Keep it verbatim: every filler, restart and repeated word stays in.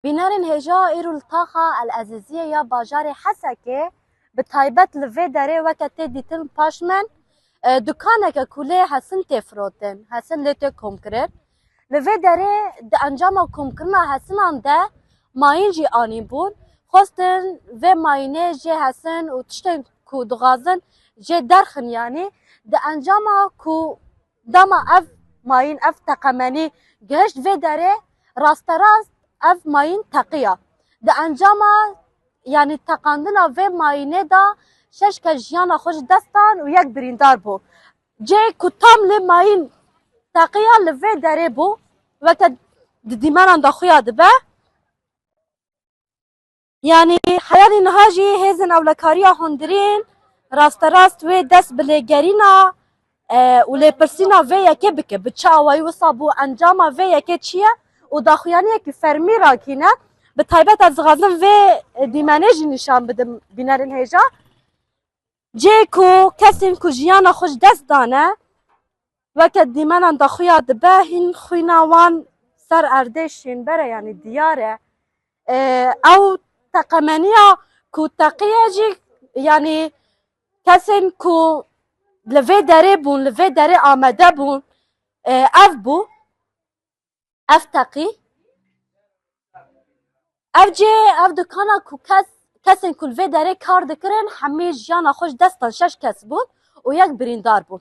Bînerên hêja, îro li taxa El Ezîziyê ya bajarê Hesekê, bi taybet li vê derê weke tê dîtin paşmen, e, dukaneke ku lê hesin tê firotin, hesin lê tê komkirin. Li vê derê di encama komkirina hesinan de mayîn jî anîbûn. Xwestin vê mayînê jê hesin û tiştên ku dixwazin jê derxin, yanî di encama ku dema ev mayîn, ev teqemenî gihişt vê derê, rasterast ev mayîn teqiya. Di encama, yanî teqandina vê mayînê de şeş kes jiyana xwe ji dest dan û yek birîndar bû. Cihê ku tam lê mayîn teqiya li vê derê bû, weke di dîmenan de xuya dibe. Yanî heyalî niha jî hêzên ewlekariya hundirîn rasterast wê dest bi lêgerîna, e, û lêpirsîna vê yekê bike. Bi çi awayî wisa bû, encama vê yekê çi ye? Û daxuyaniyekî fermî rakîne. Bi taybet ez dixwazim vê, e, dîmenê jî nîşan bidim bînerên hêja. Cihê ku kesên ku jiyana xwe ji dest dane, weke dîmenan de xuya dibe, hîn xwîna wan ser erdê şînber e, yanî diyar e. E, ew teqemeniya ku teqiye jî, yanî kesên ku li vê derê bûn, li vê derê amade bûn, e, ev bû. Ev teqî. Ev cê, ev dukana ku kes, kesên ku li vê derê kar dikirin, hemî jiyana xwe ji dest dan, şeş kes bûn û yek birîndar bû.